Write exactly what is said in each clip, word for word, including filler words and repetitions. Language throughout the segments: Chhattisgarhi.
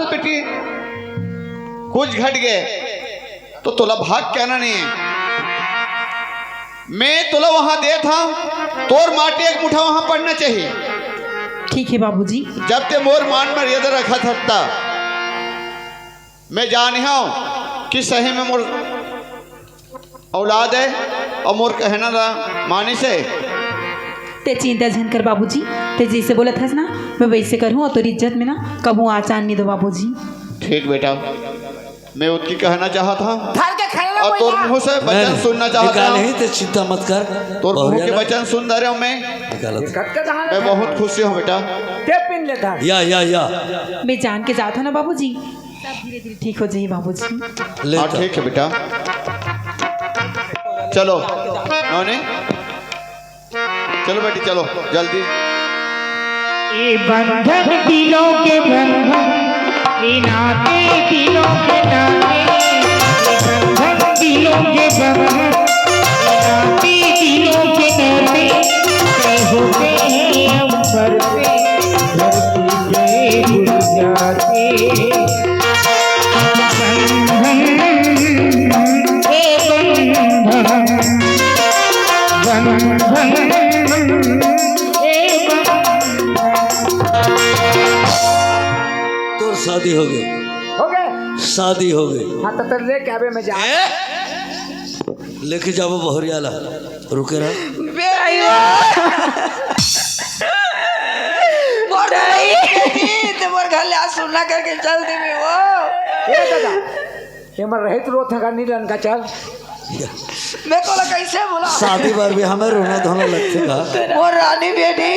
बेटी, कुछ घट गए तो तोला भाग के आना नहीं है। मैं तोला वहां दे था, तोर माटी एक मुठा वहां पड़ना चाहिए। ठीक है बाबूजी। जब ते मोर मान मर्यादा रखा था, मैं जान हूं कि सही में मोर औलाद है और मोर कहना ला मानिस है। ते चिंता झन कर बाबूजी, ते जैसे बोलत हस ना, मैं वैसे करहूँ और तोर इज्जत में ना कभू आँच आन नहीं दो बाबूजी। ठीक बेटा, मैं उतकी कहना चाहत हूँ। धर के खेलना और तोर मुँह से वचन नहीं, सुनना चाहत हूँ। नहीं, ते चिंता मत कर। तोर मुँह के वचन सुन दे रहे हूँ मैं। निकालत। मैं बहुत खुशी हूँ बेटा। ते पिन ले धर। या, या, या। मैं जान के जात हूँ ना बाबूजी, सब धीरे धीरे ठीक हो जाही बाबूजी। ले हाँ, ठीक है बेटा। चलो नोनी, चलो बेटी, चलो जल्दी। ये बंधन दिलों के बंधन, ये नाते दिलों के नाते, ये बंधन दिलों के बंधन, ये नाते दिलों के नाते, तय होते हैं अंबर से, धरती पे उड़ जाते। बंधन, ए बंधन, बंधन, ए बंधन। तोर शादी हो गई। हो गए? शादी हो गई। हाँ, तो तेरे लेके आवे मैं जा। ए? लेके जाबो बहुरिया ला। रुके रह। बे आइयो। मोर दाई। ते मोर घर ले आज सुन्ना करके चल देबे वो। ए दादा, ये मर रहे तो रोत हगा नीलन का चल। मैं तोला कैसे बोला? शादी बर भी हमें रोना धोना लगथे का। मोर रानी बेटी।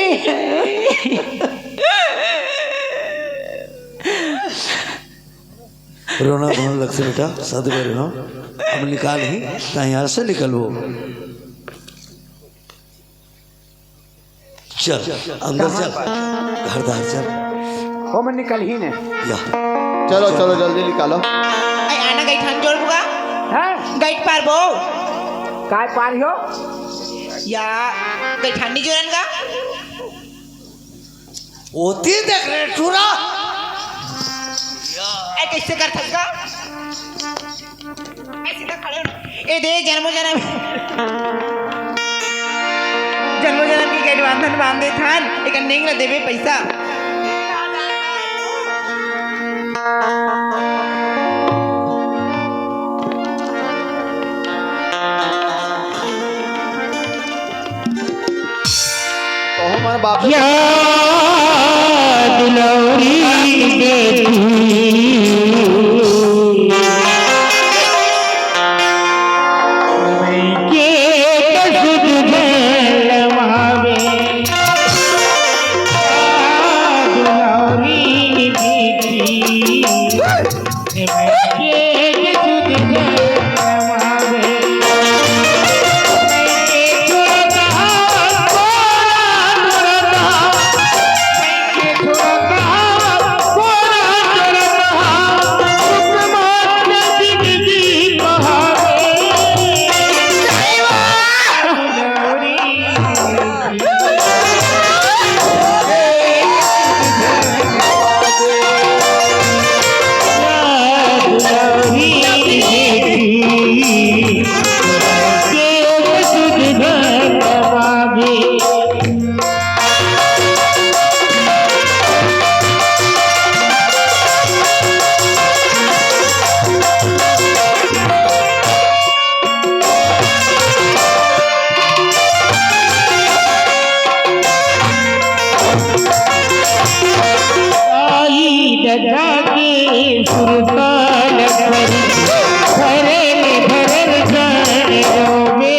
रोना धोना लगथे बेटा, शादी बर रोना। हम निकाल ही, ताही यहाँ से निकलबो। चल, अंदर चल। घरदार चल। हो, मैं निकल ही ने। या। चलो, चलो, जल्दी निकालो। ए, आना गैठान जोड़बो गा? हैं? गैठ पारबो। काय पार हो? या, गैठान नी जोड़न गा? ओती देख रे टूरा। ए, कैसे कर थका? ए, सीधा खड़े हो। ए दे, जन्मो जन्म, जन्मो जन्म की गैठ बांधन बांध दे थान, एक नेंग ला देबे पैसा। तो हमारे बाप या दुलौरी बेटी, मैं के सुध गलवावे। या दुलौरी बेटी, आई ददा के सुरताल करी, भरे में भरल जान रोवे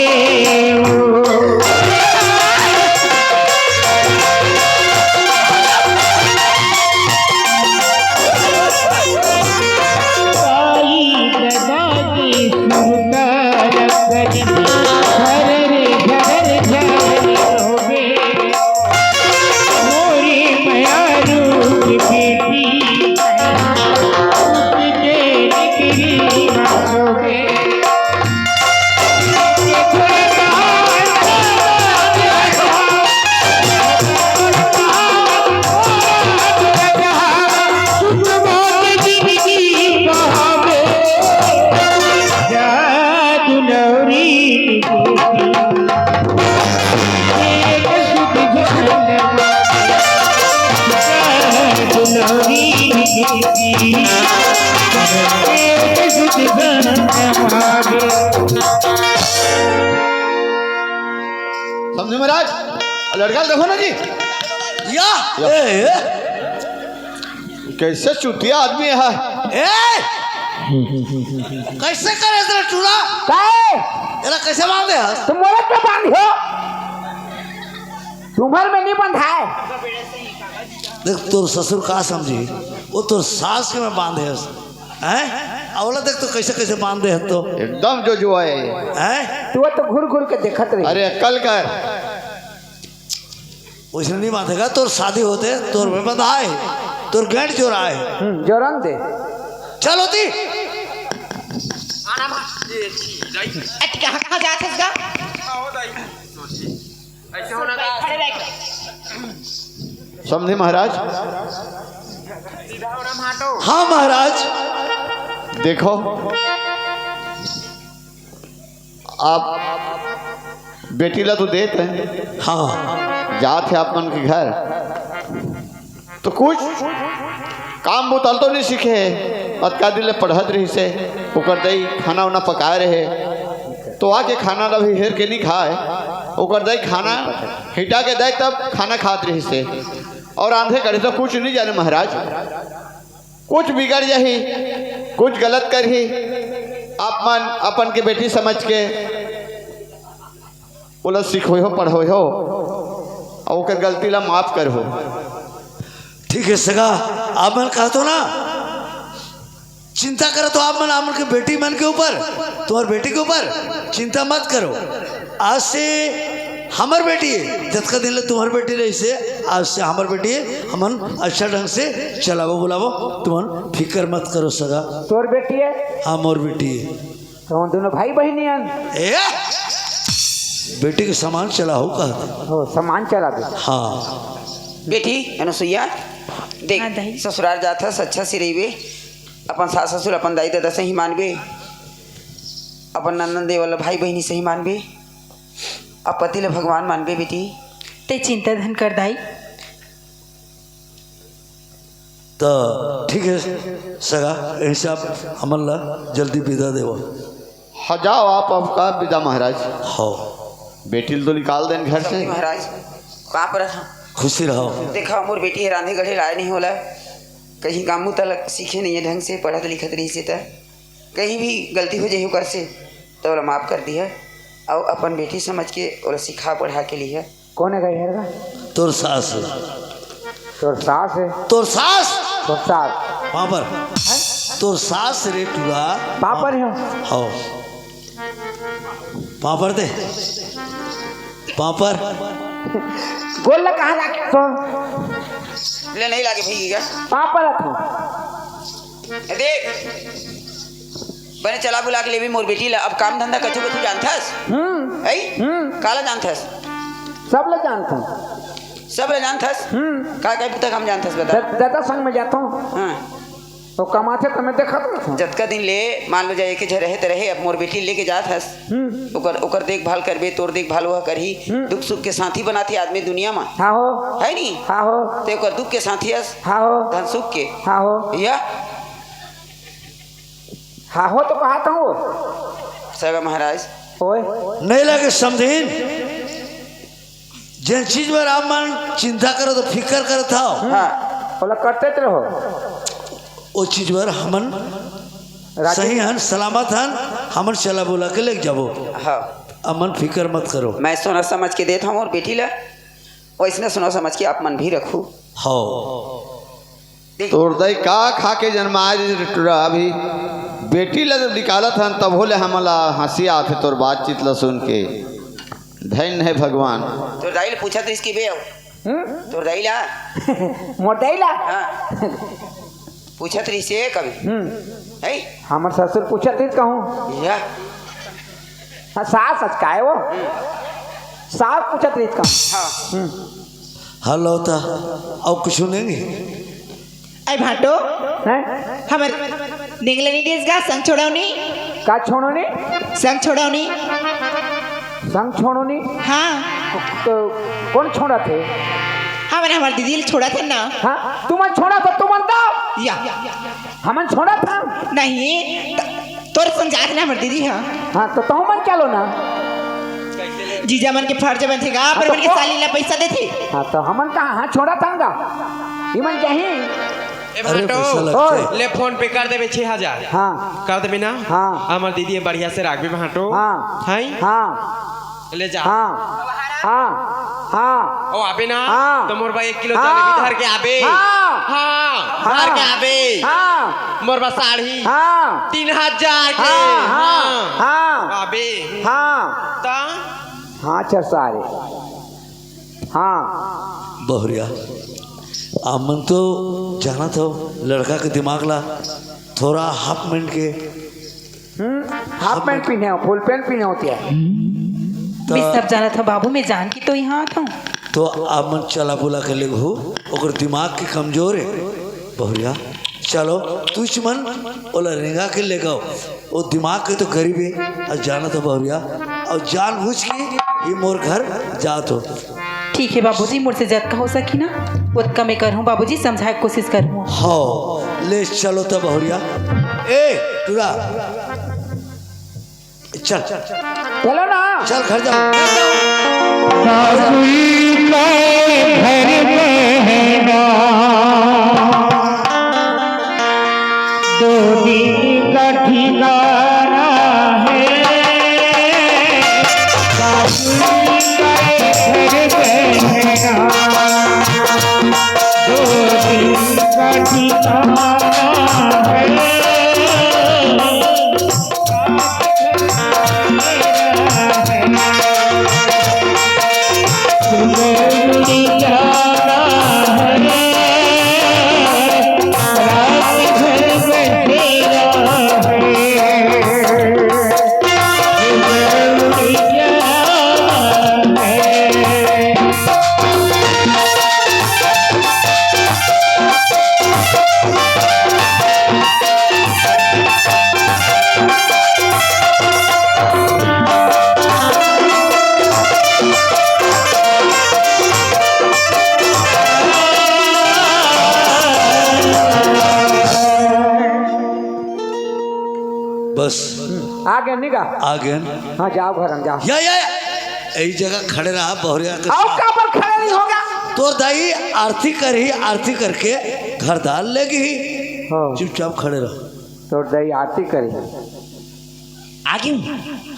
ओ। आई ददा के सुरताल करी, भरे में भरल जान रोवे। मोरी मयारू की बेटी, उठ के निकली समझे महाराज? लड़का ल देखो ना जी। या, या। ए, ए। कैसे चुतिया आदमी है। ए! कैसे करे तेरा टूरा? काहे? तेरा कैसे बांधे हस? तुम मोरे पे बांधी हो? तुम्हर में नहीं बंधा है। देख, तोर ससुर का समझी, वो तोर सास के में बांधे हस। हैं? अवला देख तो कैसे, कैसे बांधे है तो। एकदम जो जो है। हैं? तू तो घूर घूर के देखत रही। अरे अक्कल कर। वैसे नहीं बांधेगा, तोर शादी होते, तोर में बंधा है, तोर गेंट जोरा है। हम्म, जोरन दे। चल होती। अट, कहाँ, कहाँ जात हस गा? समझे महाराज? हाँ महाराज। देखो, आप बेटी ला तो देत हैं, हाँ। जात है आप मन के घर, तो कुछ काम बुता ल तो नहीं सीखे। अतका दिन ले पढ़त रहिसे, ओकर दाई खाना उना पकाए रहे, तो आके खाना ला भी हेर के नहीं खाए। ओकर दाई खाना हिटा के दाई तब खाना खात रहिसे, और आंधे करे तो कुछ नहीं जाने महाराज। कुछ बिगड़ जाही, कुछ गलत करही, आप मन अपन के बेटी समझ के ओला सिखोय हो, पढ़ोय हो, अउ ओकर गलती ला माफ करहो। ठीक है सगा, आप मन कहत हो ना, चिंता करत हो आप मन, आप मन के बेटी मन के ऊपर, तुम्हार बेटी के ऊपर चिंता मत करो। आज से हमर बेटी है, जतका दिन ले तुम्हार बेटी रहिसे, आज से हमर बेटी है, हमन अच्छा ढंग से चलाबो बुलाबो, तुमन फिकर मत करो सगा। तोर बेटी है? हाँ, मोर बेटी है। तो हम दोनों भाई बहिनी हन। ए? बेटी के समान चलाहू कहत। हो, समान चलाबे। हाँ। बेटी अनुसुईया, देख, हाँ, दाई। ससुरार जात हस, अच्छा से रहिबे, अपन सास ससुर, अपन दाई ददा सही मानबे, अपन ननद देवर ल भाई बहिनी सही मानबे, अब पति ल भगवान मानबे बेटी। ते चिंता धन कर दाई। त ठीक है सगा, ऐसे आप हमन ला जल्दी विदा देवा। हाँ, जाओ आप, आपका विदा महाराज। हाँ। बेटी ल तो निकाल देन घर से। महाराज, पाँव परत हँव। खुशी रहो। देखा, मोर बेटी हे रांधे गढ़े लाए नहीं होला, कहीं काम तलक सीखे नहीं है ढंग से, पढ़त लिखत रहिसे त कहीं भी गलती हो जाही ओकर से, त ओला माफ कर दिहा, अउ अपन बेटी समझ के ओला सिखा पढ़ा के लिहा। कौन है गैहर का? तोर सास है। तोर सास है? तोर सास। तोर सास। पाँव पर। हैं? तोर सास रे टूरा। पाँव पर हो? हो। पाँव पर दे। पाँव पर। गोड़ ल कहाँ लागे तो? ले नहीं लागे भई का? पाँव पर तू। ए देख, बने चला बुला के लेबे मोर बेटी ला। अब काम धंधा कछु कछु जानथस? हम्म। ऐ? हम्म। काला जानथस? सब ला जानथन। सब ला जानथस? हम्म। का का बुता काम जानथस बता? द-, दादा संग में जाथों। हाँ। वो कमाथे त मैं देखत रहथों। जतका दिन ले मान लो जाए के झ रहे त रहे, अब मोर बेटी लेके जात हस। हम्म। ओकर, ओकर देखभाल करबे, तोर देखभाल वह करही। हम्म। दुख सुख के साथी बनाथे आदमी दुनिया मा। हाँ हो। है नी? हाँ हो। ते ओकर दुख के साथी हस। हाँ हो। धन सुख के। हाँ हो। या? हाँ हो तो कहत हँव। सगा महाराज। ओए। नहीं लगे समझीन। जेन चीज बर आप मन चिंता करत हो, फिकर करत हो। हाँ। ओला करते त रहो। ओ चीज बर हमन राजी सही हन, सलामत हन, हमन चला बुला के लेके जाबो। हाँ। अमन फिकर मत करो। मैं सोना समझ के देत हँव मोर बेटी ला, वैसने सोना समझ के आप मन भी रखू। हाँ। तोर दाई का खा के जन्माए रे टुरा, अभी बेटी ला जब निकालत हन, तभो ले हमला हँसी आथे तोर बातचीत ला सुन के। धन्य है भगवान। तोर दाई ले पूछत रहिस कि बे, हम्म? तोर दाई ला? मोर दाई ला? हाँ। पूछत रहिस हे कभी? हम्म। है? हमर ससुर पूछत रहिस कहूँ। या। हाँ, सास अचकाए वो। सास पूछत रहिस कहूँ। हाँ। हम्म। हेलो, त अउ कुछु नहीं? ऐ भाटो, हैं? हमर निंगला नहीं देस गा, संग छोड़ौनी। का छोड़ौनी? संग छोड़ौनी। संग छोड़ौनी? हाँ। तो कौन छोड़त हे? हमन हमर दीदी ल छोड़त हन ना। हाँ? तुमन छोड़त हो, तुमन दो। या। हमन छोड़त हन। नहीं, त-, तोर संग जात ना हमर दीदी ह। हाँ, तो तहु मन चलो ना। जीजा मन के फर्ज बनथे गा, हाँ, पर तो मन के वो साली ला पैसा देथे। हाँ, तो हमन कहाँ, हाँ, छोड़त हन गा। इमन कहीं। ए अरे, भाटो, पैसा लगथे। ओए। ले PhonePe कर देबे छह हजार। हाँ। कर देबे ना? हाँ। हमर दीदी बढ़िया से राखबे भाटो। हाँ। हैं? हाँ। ले जा। हाँ, हाँ, हाँ। ओ आबे ना, हाँ। तो मोर बर एक किलो हाँ। जलेबी धर के आबे। हाँ। हाँ, हाँ। धर के आबे। हाँ। मोर बर साड़ी। हाँ। तीन हजार के। हाँ, हाँ, हाँ। हाँ। आबे। हाँ। त? हाँ, चल सारे। हाँ। बहुरिया, आप मन तो जानत हो लड़का के दिमाग ला, थोड़ा half pant के हम्म, half pant पहने हो, full pant पहने होती है। तो मैं सब जानत हूँ बाबू, मैं जान के तो यहाँ आता हूँ। तो आप मन चला बुला के लेगहू, ओकर दिमाग के कमजोर है। बहुरिया, चलो, तुझ मन ओला रेंगा के लेगव। वो दिमाग के तो गरीब है, और जानत हो बहुरिया, और जानबूझ के ये मोर घर जात हो। ठीक है बाबूजी, मोर से जतका हो सकी ना, ओतका मैं करहूँ बाबूजी, समझाए के कोशिश करहूँ। हाँ, ले चलो तब बहुरिया। ए, टूरा, चल। चलो ना। चल, घर जाओ। सासुई का घर में है ना, दो दिन का ठिकाना है। सासुई का घर में है ना, दो दिन का ठिकाना है। बस। आ गए निका? आ गए। हाँ, जाओ घर में, जाओ। या, या, या। यही जगह खड़े रहा, बहुरिया के अउ साथ। काबर खड़े नहीं होगा? तोर दाई आरती करही, आरती करके घर दार लेगही। हाँ। चुपचाप खड़े रहो। तोर दाई आरती करही। आगे।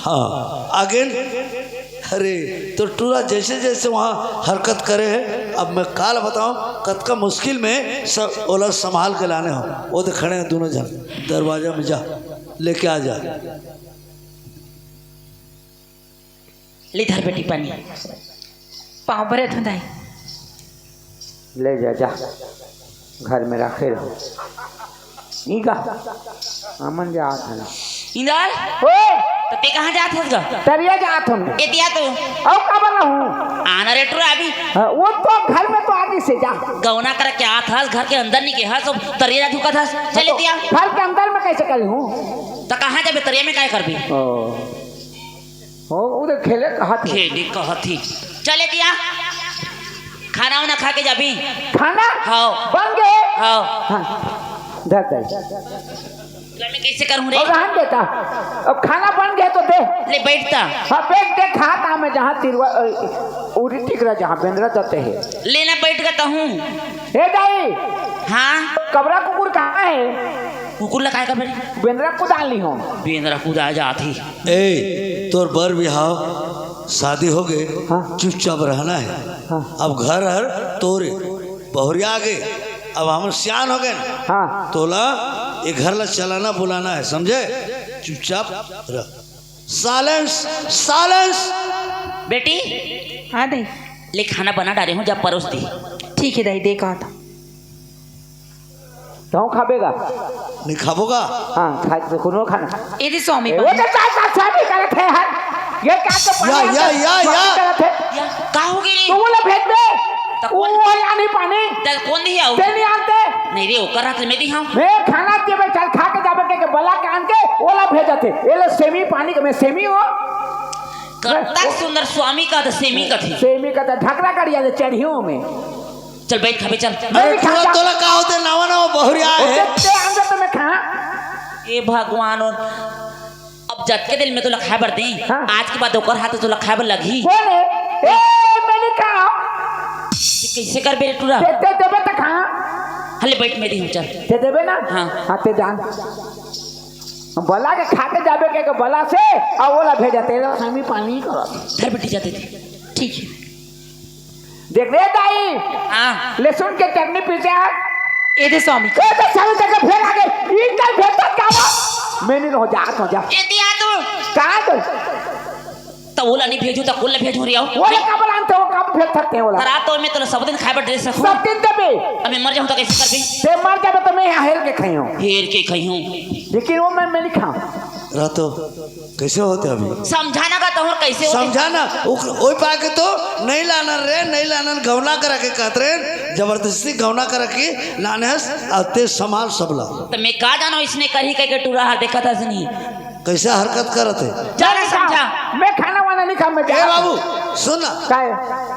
हाँ, आगे। अरे, तो टूरा जैसे जैसे वहाँ हरकत करे है, अब मैं काल बताऊँ, कतका मुश्किल में सब ओला संभाल के लाने हो। वो तो खड़े हैं दोनों जन, दरवाजा में जा, लेके आ जा। ले धर बेटी पानी। पाँव परे थों दाई। ले जा, जा। घर में रखे रहो। ई का? हमन जात हन। इंदर, ओए! त ते कहाँ जात हस गा? तरिया जात हन। एतिया तो। अउ काबर रहूं? आना रे टुरा अभी। हाँ, वो तो घर में तो आगे से जा। गौना करके आत हस, घर के अंदर नहीं गे हस, अब तरिया जा झुकत हस। चल तो एतिया। घर के अंदर में कैसे करी हूँ? त कहाँ जाबे, तरिया में काय करबे? ओ। हो, वो तो खेले कहत हे। खेले कहत हे। चल एतिया। खाना उना खा के जाबी। खाना? हाँ। बन गए? हाँ। हाँ। धर दे। मैं कैसे करूँ रे? अब रहन देता। अब खाना बन गए तो दे। ले बैठता। हाँ, बैठ दे, खाता मैं जहाँ तिरवा, अ, उरी टिकरा जहाँ बेंदरा जाते हैं। लेना बैठ गा तहूँ। ए दाई। हाँ? कबरा कुकुर कहाँ है? कुकुर ला काय करबे? बेंदरा कुदाल नहीं हो। बेंदरा कुदा जात ही। ए, तोर बर बिहाव, शादी हो गए, हाँ। चुपचाप रहना है। हाँ। अब घर हर तोरे, बहुरिया आ गए, अब हम सियान हो गए ना। हाँ। तोला ये घर ला चलाना बुलाना है, समझे? चुपचाप रह। Silence, silence। बेटी। हाँ दाई। ले खाना बना डारे हूँ, जा परोस दी। ठीक है दाई, दे कहा था। तहूँ खाबे गा? नहीं खाबो गा? हाँ, खा, कोनो खाना। ए दे स्वामी ए, पानी। वो तो चार, चार, स्वामी करत हे हर। ये क्या तो या, पानी या, आता, या, स्वामी या। करत हे। या, का हो गई रे? तो वो ला भेज दे। त वो कौन? वो ला नहीं पानी। त कौन नहीं आओ? ते नहीं आनते। नहीं रे, ओकर हाथ में दी हम। मैं खाना देबे, चल खा के जाबे के, के बला के आन के, वो ला भेजत हे। ये ले सेमी पानी के, मैं सेमी हो। कतक सुंदर स्वामी का तो सेमी का थी। सेमी का तो ढकरा करिया ले चढ़ियो में। चल बैठ खाबे, चल। अरे, मैं खा टूरा, जा। तोला का होथे, नवा नवा बहुरिया हे। ते आन जा तो मैं खा। ए भगवान, अब जतके दिन में तोला खाए बर दे, हाँ। आज के बाद ओकर हाथ तोला खाए बर लगही। कोन हे? ए, मैं नहीं खा। ते कइसे करबे रे टूरा? ते, ते देबे त खा। हले बैठ, मैं देहूँ, चल। ते देबे ना? हाँ। हाँ, ते जान। बला के खा के जाबे के, के बला से, अउ ओला भेजा, तेरे सामी पानी कर। धर बेटी, जाते थे। ठीक हे। देख रे दाई, हाँ। लहसुन के चटनी पीसे हे। ए दे स्वामी। ए दे स्वामी, तक फेर आ गए। इनका भेजता क्या बा? मैं नहीं रहो, जा, तो जा। ए दिया तू। कहाँ तू? त ओला नहीं भेजू, त कोला भेजू रे, आओ। ओला काबर आनते हो, काबर भेज सकते हैं ओला? तरा तो मैं तोला सब दिन खाए बर दे सकूँ। सब दिन देबे। अब मैं मर जाहूँ त कइसे करबे? ते मर जाबे त मैं यहाँ हेर के खाई हूँ। हेर के खाई हूँ। लेकिन वो मैं, मैं नहीं खाऊँ। रातो, कइसे होथे अभी? समझा ना का तोहर कइसे होथे? समझा ना, उ-, ओई पाके तो नहीं लानन रे, नहीं लानन, गौना करा के कहत रे, जबरदस्ती गौना करा के लाने हस, अउ ते संभाल सबला। त मैं का जानों, इसने करही कह के टूरा हर देखत हस नहीं। कइसे हरकत करत हे? जा ना समझा। मैं खाना वाना नहीं खा, मैं ए जा। बाबू, सुन ना। काय?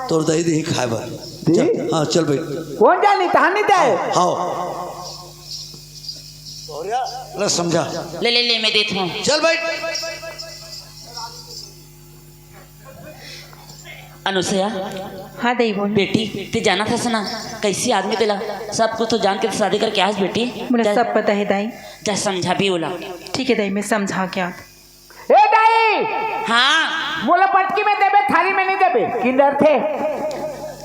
तोर दही दही खाए बर। जी? चल, हाँ, चल बैठ। कोन जानी, तहां नहीं दे। हाँ। ले समझा। ले, ले, ले, मैं देत हूँ। चल बैठ। अनुसया। हाँ, दई बोल। बेटी, ते जानत हस ना, कइसे आदमी तेला, सब कुछ तो जान के तो शादी करके आस बेटी। मोला जा, सब पता हे, दाई। जा समझा भी ओला। ठीक हे, दाई, मैं समझा के आत। ए दाई! हाँ। मोला पटकी में देबे, थारी में नहीं देबे। किंदर थे।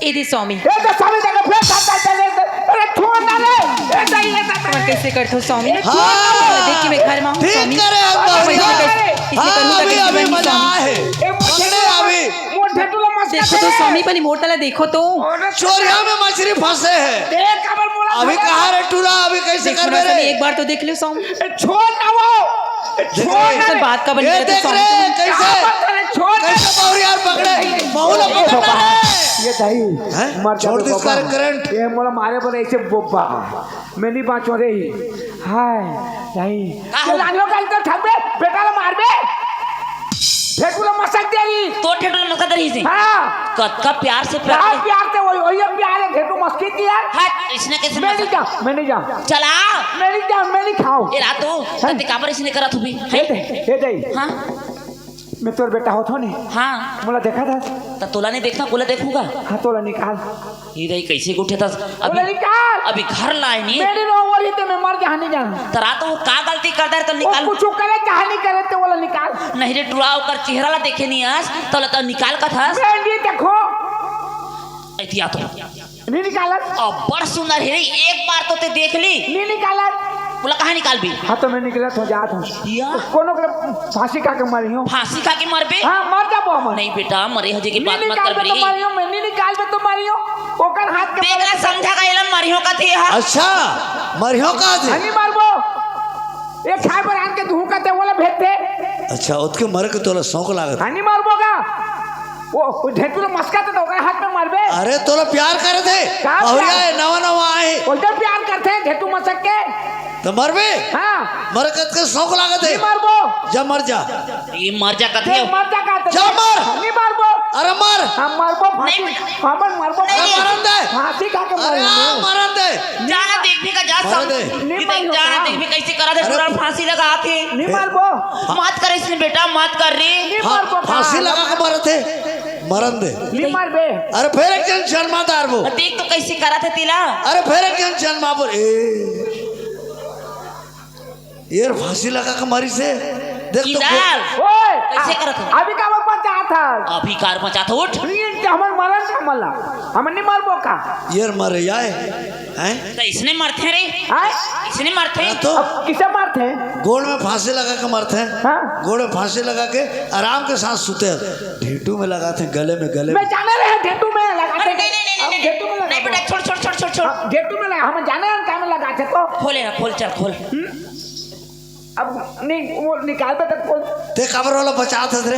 ए दे स्वामी। ए दे स्वामी, देखे फेर साथ साथ चले। अरे छोड़ ना रे। ए दाई, ए दाई। कइसे करथो स्वामी? ए छोड़ ना। हाँ। देख के मैं घर में हूँ, ठीक स्वामी। करे हम अरे, बाबू। अरे, अरे। हाँ, अभी, अभी मजा आए हे। ए, मोर पकड़े अभी। मोर ढेटू ला मस्का देखो तो दे। स्वामी, पहले मोर तला देखो तो। अरे, चोरिया में मछली फंसे हे। देख, अब मोला अभी धरा। कहाँ रे टूरा, अभी कइसे देखो करबे ना, रे? एक बार तो देख लो स्वामी। ए, छोड़ ना वो। ए, देख छोड़ रे। ना सर, रे। बात का बन ए, गया तो देख स्वामी रे, तुम कइसे? कहाँ बात करे? छोड़ ना। कइसे बहुरिया ल पकड़े? बहू ला ए, पकड़ ना रे। ये दाई, हैं? मर छोड़ जाबे दिस बाबा। करे करंट। ये मोला मारे बर अइसे बोबा। मैं नहीं बाँचों रे। हाय, दाई। का ये हो? लांगलो का इधर ठगबे, बेटा ला मारबे। फेकुला मसक देही। तो ठेकुला मसक देही से? हाँ। कतका प्यार से प्यार कहाँ से। प्यार से? वही, वही प्यार हे, ठेकुला मस्की की यार। हट, इसने कइसे मैं नहीं मसक? जाऊँ, मैं नहीं जाऊँ। चला। मैं नहीं जाऊँ, मैं नहीं खाऊँ। ए रातो, हाँ? त ते काबर इसने करत होबे? ए दे, ए दे। हाँ? मैं तोर बेटा होत हो नहीं? हाँ। मोला देखा था? त तोला नहीं देखना, कोला देखूंगा? हाँ, तोला निकाल। ए दाई, कइसे गोठियाथस? अभी, बोले, "निकाल।" अभी घर लाए नी। मेरी नो ओवर ही ते मैं मर जहाँ नहीं जाना। तरा तो का गलती कर दे, तो वो निकाल। कुछ करे, चाहे नहीं करे, तो बोला, "निकाल।" नहीं रे टुरा, ओकर चेहरा ला देखे नहीं हस, तो लता निकाल कथस। मैं नहीं देखो। एतिया तो। नहीं निकालत। अब्बड़ सुंदर हे रे, एक बार तो ते देख ली। नहीं निकालत। बोला, "कहाँ निकालबी?" हाँ, तो मैं निकलत हो जात हूँ। या? कोनो के फांसी खा के मरी हूँ। फांसी खा के मरबे? हाँ, मर जाबो हम। नहीं बेटा, मरे हजे के नहीं बात मत कर निकालबे तो बेटी। मरियो, मैं नहीं निकालबे तो मरियो। ओकर हाथ के देख ना, समझा का एलन मरियो का थे हा। अच्छा, मरियो का थे? हाँ, नहीं मरबो। ये खाए बर आन के दूहू का ते वाला भेज दे। अच्छा, ओतके मरे के तोला शौक लागत। हाँ, नहीं मरबो का। वो, वो ढेकुला मस्का तो ओकर हाथ में मरबे। अरे, तोला प्यार करे थे। का बहुरिया प्यार? है, नवा नवा आए। ओकर प्यार करते हैं ढेकुला मस्का के। त मरबे? हाँ। मरे कतके शौक लागत हे। नहीं मरबो। जा मर जा। ये मर जा कथे। ये मर जा कथे। जा मर। नहीं मरबो। अरे मर। हम मरबो फांसी। नहीं। हमन मरबो नहीं। अरे मरन दे। फांसी खा के अरे मरबो। मरन दे। जाना देखबे का जा मरन सब। दे। नहीं ये देख मरबो जाना का? देखबे कइसे करा थे अरे टुरा फांसी लगा थे। नहीं मरबो। मत कर इसने बेटा, मत कर रे। नहीं फा-, मरबो का? फांसी लगा के मरत हे। मरन दे। नहीं मरबे। अरे फेर एक झन जन्मा डारबो। देख तो कइसे करा थे तेला। अरे फेर एक झन जन्मा बोल। ए। यार फांसी लगा के मारिस हे। देख तो किधर? ओए, कइसे करत हो? अभी का वक्त बचा था? अभी कार बचा था, उठ। नहीं, ये हमन मरन का मला। हमन नहीं मरबो का? यार मरे आए। हैं? त इसने मरथे रे। हैं? इसने मरथे। हाँ तो? अब किसे मरथे? गोड़ में फांसी लगा के मरथे। हाँ? गोड़ में फांसी लगा के आराम के साथ सुते। ढेटू में लगाथे, गले में, गले में। मैं जाने रहे ढेटू में लगाथे। अरे नहीं, नहीं, नहीं, अब नहीं, ढेटू में नहीं, लगाथे। बेटा, छोड़, छोड़, छोड़, छोड़, छोड़। अब ढेटू में लगा, हम जाने हम क्या में लगाथे तो। खोले ना, खोल, चल, खोल। हम्म? अब नहीं, वो निकाल बेटा, खोल। ते काबर वाला बचात हस रे?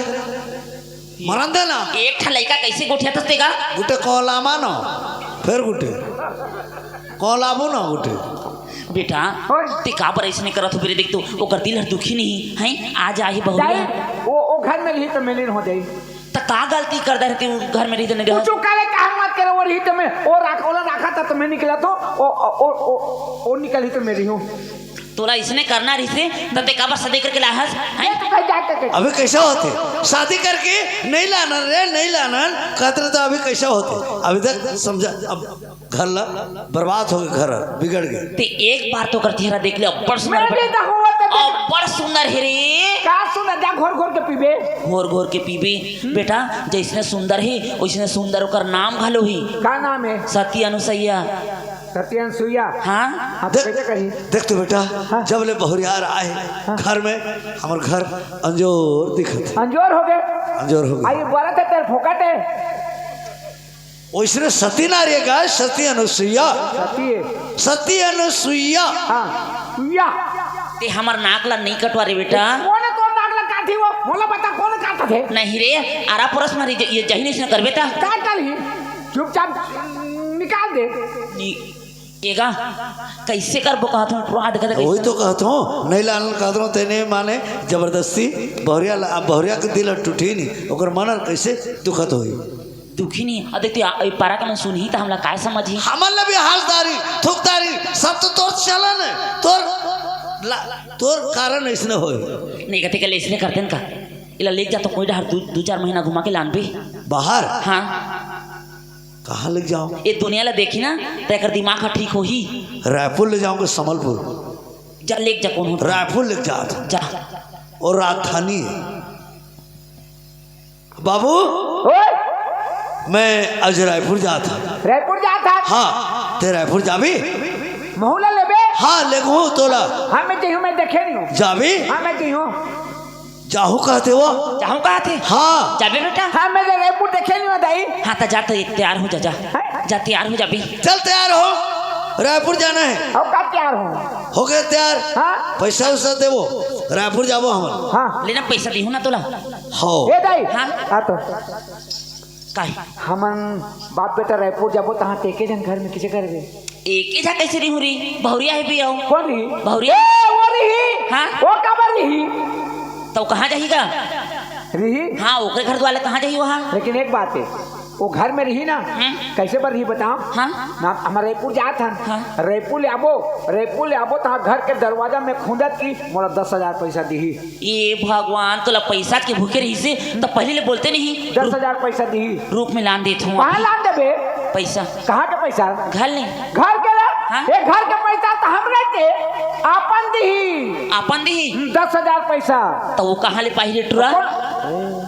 मरन दे ना। एक ठा लइका कइसे गोठियाथस तेगा? गुटे कोला मानो, फेर गुटे। कोला बुनो गुटे। बेटा, ओए। ते काबर अइसने करत हो बेरे? देख तो, ओकर दिल हर दुखी नहीं, हैं? आ जाही बहुरिया। जाई, वो, वो घर में रही तो मैं नहीं रहो जाई। त का गलती कर दे रहे ते घर में रही तो नहीं रहो? कुछ करे काम मत वो रही तो मैं, वो राख, ओला राखा था तो मैं निकला तो, ओ, ओ, ओ, ओ, ओ निकली तो मैं रही हूँ। तोला इसने करना रहिसे, त ते काबर शादी करके लाहस, हैं? ये तो कहीं जाके के। अभी कैसा होते? शादी करके नहीं लाना रे, नहीं लाना। कहते रहे तो अभी कैसा होते? अभी तक समझा, अब घर ला बर्बाद हो गए, घर बिगड़ गए। ते एक बार तो कर चेहरा देख ले, अब्बड़ सुंदर मैं भी बेटा। देखो वो तो देख। अब्बड़ सुंदर हे रे। का सुंदर? जा घोर घोर के पीबे। घोर घोर के पीबे। बेटा, जैसने सुंदर हे, वैसने सुंदर ओकर नाम घलो ही। का नाम हे? सती अनुसैया। सती अनुसैया। हाँ। हाँ, तो देख, कैसे कही? देख तो बेटा, हाँ। जब ले बहुरियार आए हाँ। घर में, हमर घर अंजोर दिखत हे। अंजोर हो गए। अंजोर हो गए। आई बरत हे तेरे फोकट हे। ओइसने सती नारी हे का, सती अनुसुईया। सती हे। सती अनुसुईया। हाँ, सुईया। ते हमर नाक ला नहीं कटवा रे बेटा। कोन हे तोर नाक ला काटी वो? मोला बता, कोन काटत हे? नहीं रे, आरा परस मारी ज-, ये जही नहीं करबे ता। का करही? चुपचाप निकाल दे। नी-, एगा, कैसे करबो कहत हूँ, पूरा हाथ गदे वही कैसे? तो कहत हूँ, नहीं लान कहत हूँ, तेने माने जबरदस्ती बहुरिया ला, अब बहुरिया के दिल टूटी नहीं, ओकर मन कैसे दुखत होई? दुखी नहीं, अदे ते आ-, ए पारा के मन सुनही त हमला काय समझही? हमन ला भी हासदारी, थुकदारी, सब तो तोर चलन हे, तोर ला-, तोर कारण ऐसने होए। नहीं कहते के ले इसने करते न का? इला लेके जा तो कोई डहर दू, दू चार महीना घुमा के लानबे। बाहर? हाँ। कहाँ लेके जाओ? ए दुनिया ला देखी ना, त एकर दिमाग ह ठीक होही। रायपुर ले जाऊंगा, संबलपुर। जा लेके जा, कौन हो? रायपुर लेके जा। जा। और राजधानी हे। बाबू, ओए! मैं आज रायपुर जात हूँ। रायपुर जात हस? हाँ, ते रायपुर जाबी? महू ला लेबे? हाँ, लेगहूँ तोला। हाँ, मैं जइहूँ, मैं देखे नहीं हूँ। जाबी? हाँ, मैं जइहूँ। जाहूँ कहते वो? जाहूँ कहते? हाँ। जाबे बेटा? हाँ, मैं रायपुर देखे नहीं हूँ, दाई। हाँ, त जा, त तैयार हो जा, जा। हैं? जा, तैयार हो जाबे। चल, तैयार हो, रायपुर जाना हे। अब का तैयार हो? हो गए तैयार। हाँ। पैसा वैसा देबो, रायपुर जाबो हमन। हाँ। लेना पैसा दीहूँ ना तोला। हो। ए दाई। हाँ। आ तो। काहे? हमन बाप बेटा रायपुर जाबो, तहाँ ते एके झन घर में किसे करबे? एके झन कैसे रही रे? बहुरिया हे भी आओ। कौन रही? बहुरिया। ए, वो रही। हाँ? वो काबर रही? त वो कहाँ जाही गा? रही? हाँ, ओकरे घर दुआर ले कहाँ जाही वहाँ? लेकिन एक बात हे, वो घर में रही ना, हम्म। कैसे बर रही बताओ? हाँ। ना, हमन रायपुर जात हन। हाँ। रायपुर ले आबो, रायपुर ले आबो, तहाँ घर के दरवाजा में खूंदत कि मोला दस हजार पैसा दीही। ए भगवान, तोला पैसा के भूखे रहिसे, त पहली ले बोलते नहीं। दस हजार पैसा दीही। रूप में लान देत हूँ कहाँ अभी। लान देबे? पैसा। कहाँ के पैसा? घर ले। घर के ला? हाँ। ए घर के पैसा त हमरे के आपन दीही। आपन दीही? हम्म, दस हजार पैसा। त वो कहाँ ले पाही रे टुरा? कौन?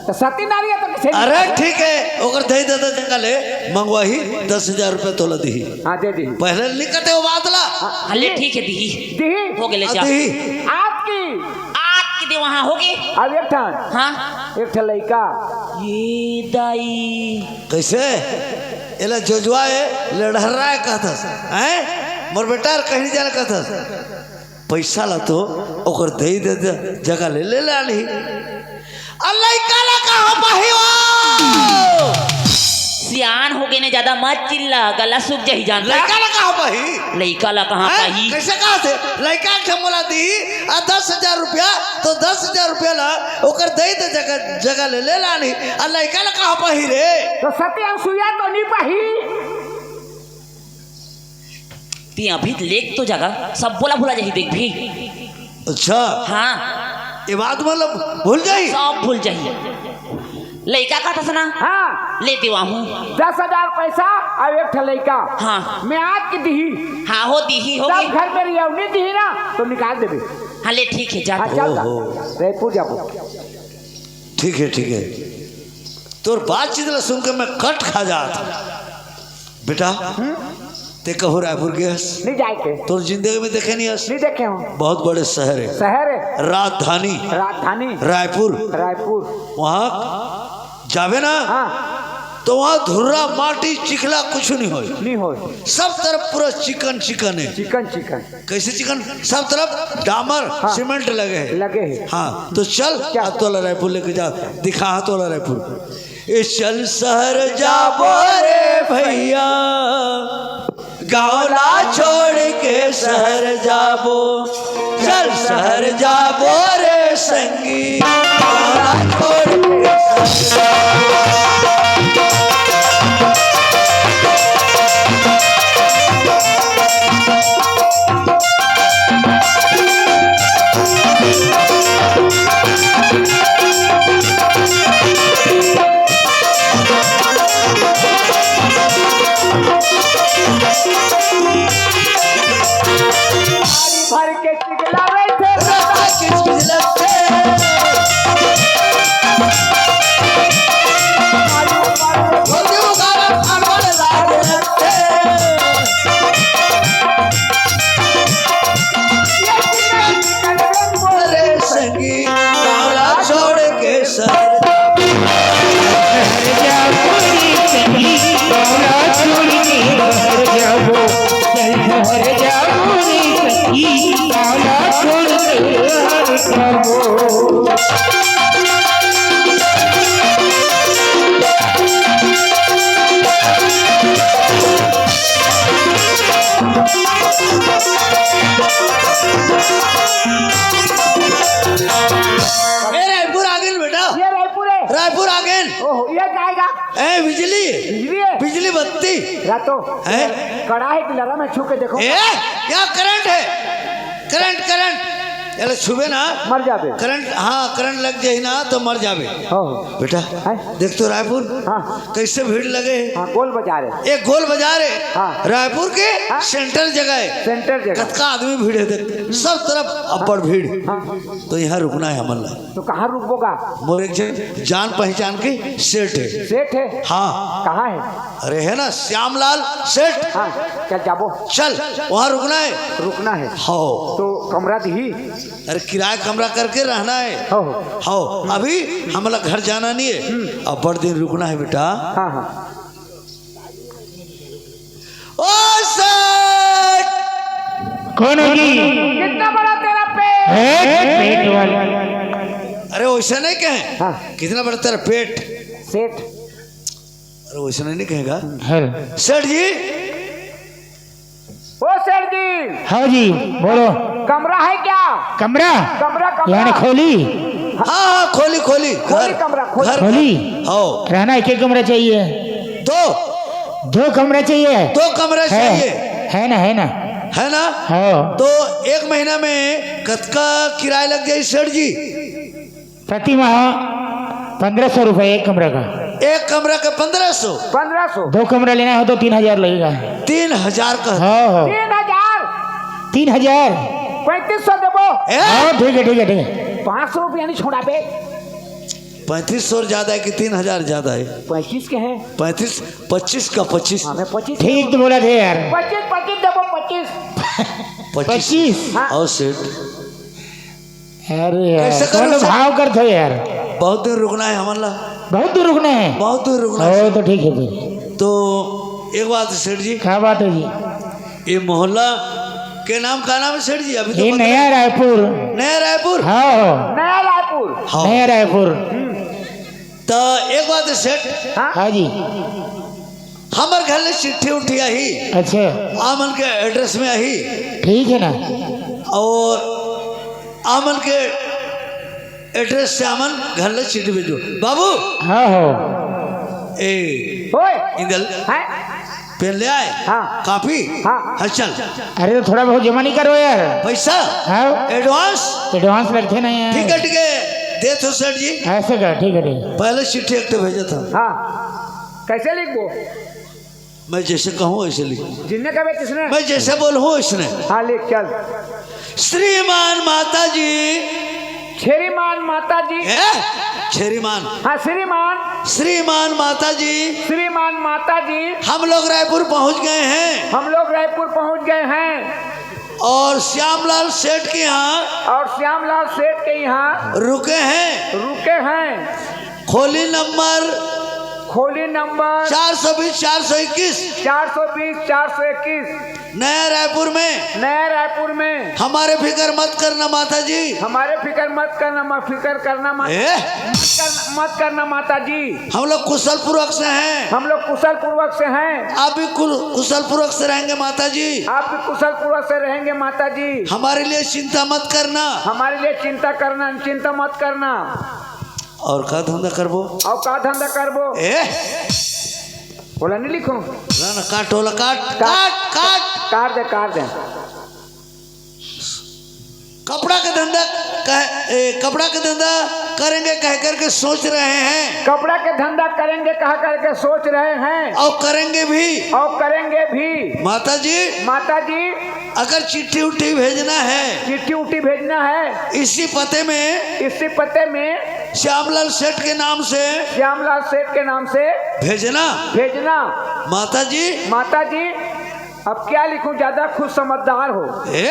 त सती नारी हे त किसे अरे ठीक हे, ओकर दे दे दे जगह ले, मंगवाही, दस हजार रुपया तोला दीही। हाँ, दे दीही। पहले निकलते हो बात ला। हाँ, ले ठीक हे, दीही। दीही। हो गेले, आ, जा। दीही। आज की। आज की दे वहाँ हो गे। अब एक ठन। हाँ। एक ठन लइका। ये दाई। कैसे? एला जोजवा हे, लड़हर्रा हे कहथस। हैं? मोर बेटा कहीं नहीं जाना कहथस। पैसा ला तो ओकर दे दे दे, जगह ले ले लानही। अ लइका ला कहाँ पाही वो? सियान हो गे ने, ज्यादा मत चिल्ला, गला सूख जाही जानता। लइका ला कहाँ पाही? लइका ला कहाँ हैं? पाही? कैसे कहा थे? लइका के मोला दी आ दस हजार रुपया, तो दस हजार रुपया ला ओकर दे दे जगह, जगह ले ले लानही। आ लइका ला कहाँ पाही रे? तो सती अनुसुईया तो नहीं पाही। ती अभी लेके तो जागा, सब बोला भुला जाही, देख भी। अच्छा। हाँ। ये बात मतलब भूल जाही? सब भूल जाही। लइका का था ना? हाँ। ले देवा हूँ। दस हजार पैसा अउ एक ठा लइका। हाँ। मैं आज के दीही। हाँ, हो दीही, हो सब गई। घर में रही, नहीं दीही ना, तो निकाल देबे। हाँ, ले ठीक है, जा। हाँ, चल जा। ओहो। रायपुर जाबो। ठीक है, ठीक है। तोर बातचीत ला सुन के मैं कट खा जात हूँ। बेटा, हम्म? ते कभू रायपुर गे हस? नहीं जाए के। तोर जिंदगी में देखे नहीं हस? नहीं देखे हूँ। बहुत बड़े शहर है। शहर है। राजधानी। राजधानी। रायपुर। रायपुर। वहाँ जाबे ना, हाँ। तो वहाँ धुर्रा, माटी, चिखला कुछ नहीं होय। नहीं होय। सब तरफ पूरा चिकन, चिकन है। Chicken, chicken. कैसे चिकन? सब तरफ डामर, हाँ। सीमेंट लगे है। लगे है। हाँ, तो चल, क्या? अब तोला रायपुर लेके जा, दिखा तोला रायपुर। ए चल शहर जाबो रे भैया, गाँव ला छोड़ के शहर जाबो। चल शहर जाबो रे संगी, गाँव ला छोड़ के शहर जाबो। ए, रायपुर आ गेन बेटा। ये रायपुर है। रायपुर आ गेन। ओहो, ये जाएगा। ए, बिजली। बिजली है। बिजली बत्ती। रातो। हैं? कड़ा है कि लरा में छू के देखो। ए, या करंट है। Current, current. एला छुबे ना। मर जाबे। करंट, हाँ, करंट लग जाही ना तो मर जाबे। ओहो। बेटा, हैं? देख तो रायपुर। हाँ। कैसे भीड़ लगे हे। हाँ, गोल बाजार है। एक गोल बाजार है। हाँ। रायपुर के हाँ। सेंटर जगह है। सेंटर जगह। कतका आदमी भीड़ है देख। सब तरफ अब्बड़ भीड़। हाँ। तो यहाँ रुकना है हमन ला। तो कहाँ रुकबो गा? मोर एक झन जान पहचान के सेठ है। सेठ है? हाँ। कहाँ है? अरे है ना श्यामलाल सेठ। हाँ, चल जाबो। चल, वहाँ रुकना है। रुकना है। हाँ। तो कमरा दिही? अरे किराया कमरा करके रहना है। हाँ, हाँ। हाँ, अभी हमला घर जाना नहीं है। हम्म। अब्बड़ दिन रुकना है बेटा। हाँ, हाँ। ओ सेठ! कौन होगी? कितना बड़ा तेरा पेट? ए, पेट वाली। अरे वैसे नहीं कहे। हाँ। कितना बड़ा तेरा पेट? सेठ। अरे वैसे नहीं, नहीं कहेगा। हेलो। सेठ जी। ओ सेठ जी। हाँ जी, बोलो। कमरा है क्या? कमरा? कमरा, कमरा। यानी खोली? हाँ, हाँ, खोली, खोली। खोली घर, कमरा, खोली। घर, खोली? हाँ। रहना एक एक कमरा चाहिए? दो। दो कमरा चाहिए? दो कमरा है। चाहिए। है ना, है ना? है ना? हाँ। तो एक महीना में कतका किराया लग जाही सेठ जी? प्रति माह पन्द्रह सौ रुपए एक कमरा का। एक कमरा का पन्द्रह सौ? पन्द्रह सौ। दो कमरा लेना हो तो तीन हजार लगेगा। तीन हजार का? हाँ, हाँ। तीन हजार। तीन हजार। पैंतीस सौ देबो। ए? हाँ, ठीक है, ठीक है, ठीक है। पाँच सौ रुपया नहीं छोड़ाबे। पैंतीस सौ ज्यादा है कि तीन हजार ज्यादा है? पैंतीस के हैं। पैंतीस, पच्चीस का पच्चीस। हाँ, मैं पच्चीस ठीक तो बोला थे यार। पच्चीस, पच्चीस देबो, पच्चीस। पच्चीस। पच्चीस। हाँ। और सेठ? अरे यार, कैसे करो कौन सेठ? भाव करत हो यार? बहुत दूर रुकना है हमन ला। बहुत दूर रुकना है? बहुत दूर रुकना है ओ, सेठ। तो ठीक है फिर। तो एक बात है सेठ जी। क्या बात है जी? ये मोहल्ला के नाम का नाम है सेठ जी? अभी तो ये पता नया नहीं। रायपुर। नया रायपुर? हाँ, हाँ। नया रायपुर। हाँ। नया रायपुर। तो एक बात है सेठ। हाँ? हाँ जी। हमर घर ले चिट्ठी उट्ठी आही। अच्छा। आमन के एड्रेस में आही। ठीक है ना। और आमन के एड्रेस से आमन घर ले चिट्ठी भेजो। बाबू। हाँ हो। ए। ओए। इंदल। हैं? पेन ले आए? हाँ। कॉपी? हाँ। हाँ, चल। अरे तो थोड़ा बहुत जमा नहीं करो यार। पैसा? हाँ। एडवांस? एडवांस लगते नहीं है। ठीक है, ठीक है। दे तो सेठ जी। ऐसे कर, ठीक है, ठीक है। पहले चिट्ठी एक तो भेजा था। हाँ। कैसे लिखबो? मैं जैसे कहूँ वैसे लिख। जिन्ने कहबे तिसने। मैं जैसे बोलूँ वैसने। हाँ, लिख चल। श्रीमान माता जी। श्रीमान माता जी। ए? श्रीमान। हाँ, श्रीमान। श्रीमान माता जी। श्रीमान माता जी। हम लोग रायपुर पहुँच गए हैं। हम लोग रायपुर पहुँच गए हैं। और श्यामलाल सेठ के यहाँ। और श्यामलाल सेठ के यहाँ। रुके हैं। रुके हैं। खोली नंबर। खोली नंबर। चार सौ बीस, चार सौ इक्कीस। चार सौ बीस, चार सौ इक्कीस। नया रायपुर में। नया रायपुर में। हमारे फिकर मत करना माता जी। हमारे फिकर मत करना, म-, फिकर करना मत, ए? मत करना, मत करना माता जी। हम लोग कुशल पूर्वक से हैं। हम लोग कुशल पूर्वक से हैं। आप भी कुल-, कुशल पूर्वक से रहेंगे माता जी। आप भी कुशल पूर्वक से रहेंगे माता जी। हमारे लिए चिंता मत करना। हमारे लिए चिंता करना, चिंता मत करना। और का धंधा करबो? और का धंधा करबो? ए? ओला नहीं लिखो। ना, ना, काट, ओला काट, काट, काट, काट। काट दे, काट दे। कपड़ा के धंधा कह-, ए, कपड़ा के धंधा करेंगे कह करके सोच रहे हैं। कपड़ा के धंधा करेंगे कह करके सोच रहे हैं। और करेंगे भी। और करेंगे भी। माता जी। माता जी। अगर चिट्ठी उट्ठी भेजना है। चिट्ठी उट्ठी भेजना है। इसी पते में। इसी पते में। श्यामलाल सेठ के नाम से। श्यामलाल सेठ के नाम से। भेजना। भेजना। माता जी। माता जी। अब क्या लिखूं, ज्यादा खुद समझदार हो। ए?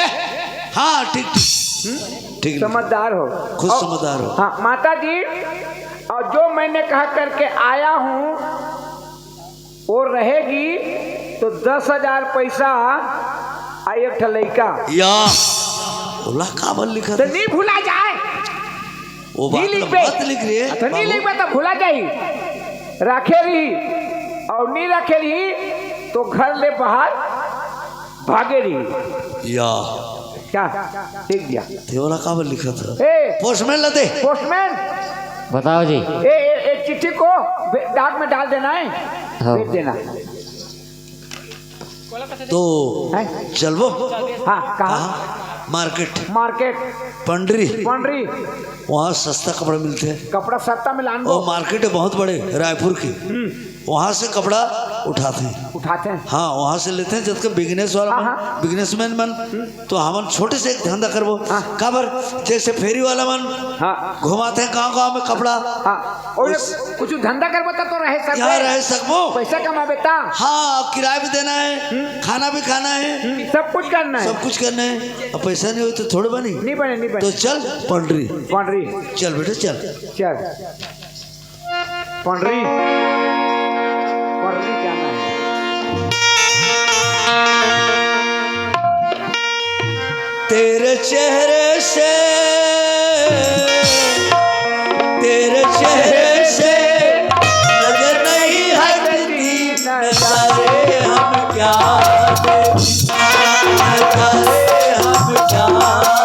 हाँ, ठीक, ठीक। हम्म? ठीक। समझदार हो। खुद और समझदार हो। हाँ, माता जी, और जो मैंने कहा करके आया हूँ, वो रहेगी तो दस हजार पैसा आ एक ठो लइका। या, ओला काबर लिखत तो है? नहीं भुला जाए। वो बात नहीं तो लिखबे। मत लिख रे, तो नहीं बाबू। लिखबे तो भुला जाई। राखे रही और नहीं राखे रही तो घर ले बाहर भागे रही। या। क्या? लिख दिया। ते ओला काबर लिखत हे? ए! पोस्टमैन ला दे। पोस्टमैन! बताओ जी। ए, ए, ए, चिट्ठी को भे-, डाक में डाल देना है। हाँ। भेज देना। तो हैं? चलबो? हाँ, कहाँ? कहाँ? मार्केट। मार्केट। पंडरी। पंडरी। वहाँ सस्ता कपड़ा मिलथे। कपड़ा सस्ता मिला वो मार्केट है बहुत बड़े, रायपुर की। हम्म। वहाँ से कपड़ा उठाथे। उठाथे। हाँ, वहाँ से लेथे। जतके बिजनेस वाला हाँ, मन, हाँ। बिजनेसमैन मन, हम्म। तो हमन छोटे से एक धंधा करबो। हाँ। काबर, जैसे फेरी वाला मन हाँ। घुमाथे गाँव गाँव में कपड़ा। हाँ। और उस- कुछ धंधा करबो त तो रहे सकबे। यहाँ रहे सकबो। पैसा कमाबे त। हाँ, अब किराया भी देना है, हम्म। खाना भी खाना है। हम्म, सब कुछ करना है। सब कुछ करना है। अब पैसा नहीं हो तो थोड़े बनी। नहीं बने, नहीं बने। तो चल पंडरी। पंडरी। चल बेटा, चल। चल। पंडरी, पंडरी जाना है। तेरे चेहरे से, तेरे चेहरे से नजर नहीं हटती, नजारे हम क्या देखें, नजारे हम क्या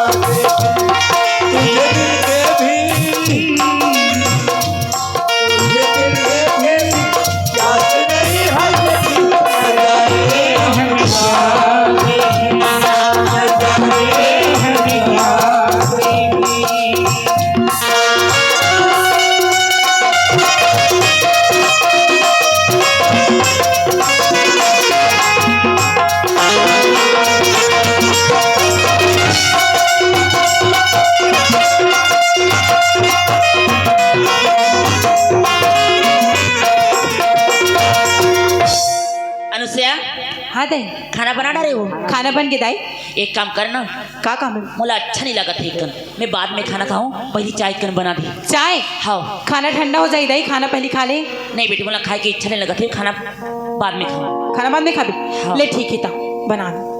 देखें, तुझे मिलके भी अनुसुईया, हाँ दाई। खाना बना डारे हो? खाना बन गे दाई। एक काम कर ना। का काम है? मोला अच्छा नहीं लगत हे कन। मैं बाद में खाना खाहूँ, पहली चाय कन बना दे। चाय? हाँ। खाना ठंडा हो जाही दाई, खाना पहली खा ले। नहीं बेटी, मोला खाए के इच्छा नहीं लगत हे, खाना बाद में खाहूँ। खाना बाद में खाबे? हाँ। ले ठीक हे ता, बना दे।